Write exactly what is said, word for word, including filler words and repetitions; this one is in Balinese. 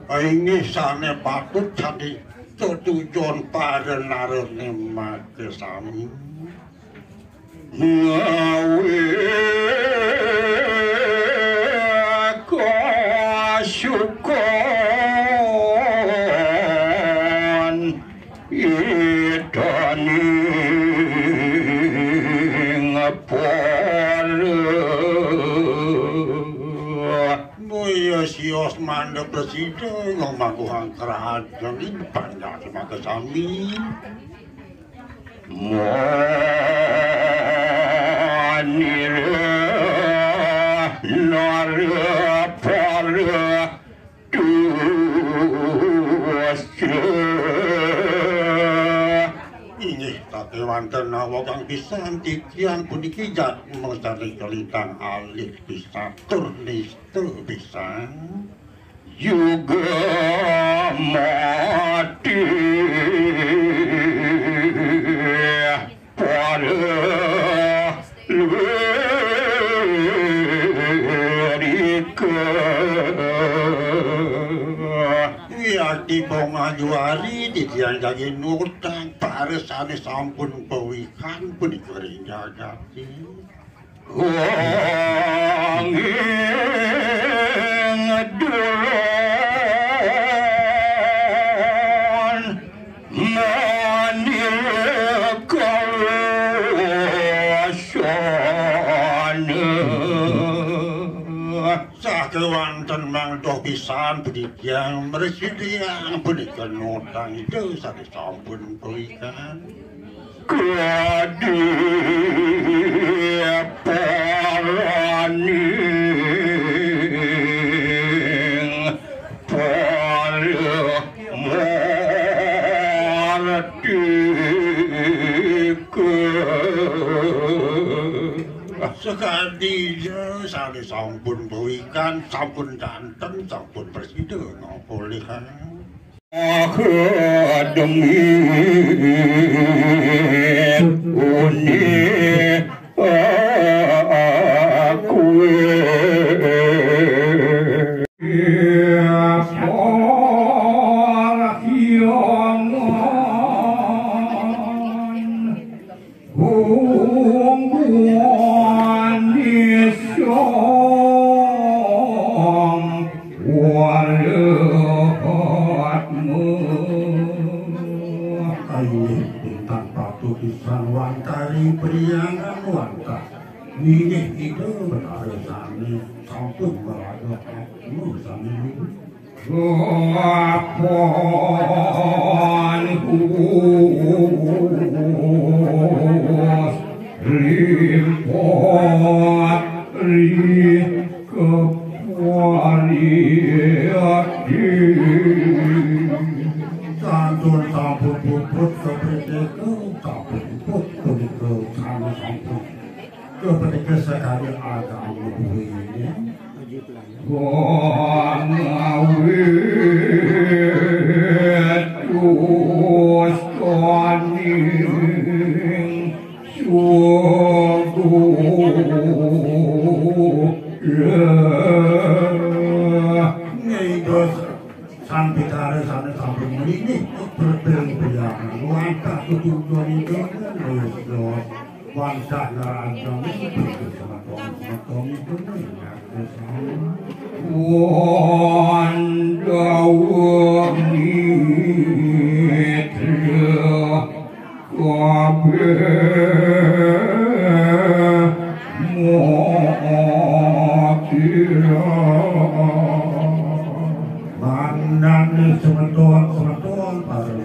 Inggih sane patut sane tetujon parenarene makesami. Ngawi kasukon idaning para. Boya sios mandhap presida ngomangkuhang kerajaan ini panjang semakesami. Manira nara para dusta. Inggih, sakewanten awakang pisan titiang puniki jatma sane kalintang alit pisan tur nista pisan. Yuga mati para lirika. Wiakti pong ajuari titiang jagi nutang paresane sampun pawikan punika ring jagate. Wanging duran manira kawasana. Sakewanten mangda pisan punika mresidiang punika notang Ida sane sampun pawikan. Kadiparaning paramardika. Sakadi sane sampun pawikan, sampun janten, sampun prasida ngapolihang. Akademi uni akue. Hungguan isong walahatmu. Ayo, bintang patuh pisan wantari priangan wantah. Nggih, Ida benaresane sampun maraga aku sami. Kapan kuwus lipat ri kepariyati. Kantun sampun puput kepriteku, sampun puput punika sami sampun. Kepriteku sakadi agama kuwi. Pangawit dustaning suku. Ngidos Sang Pitara sane sampun mlinggih berpeng priangan wantah ketujuan itu. Wantah ngeranjang semeton-semeton itu. Wandawang mitra kabeh mati. Mandang semeton-semeton para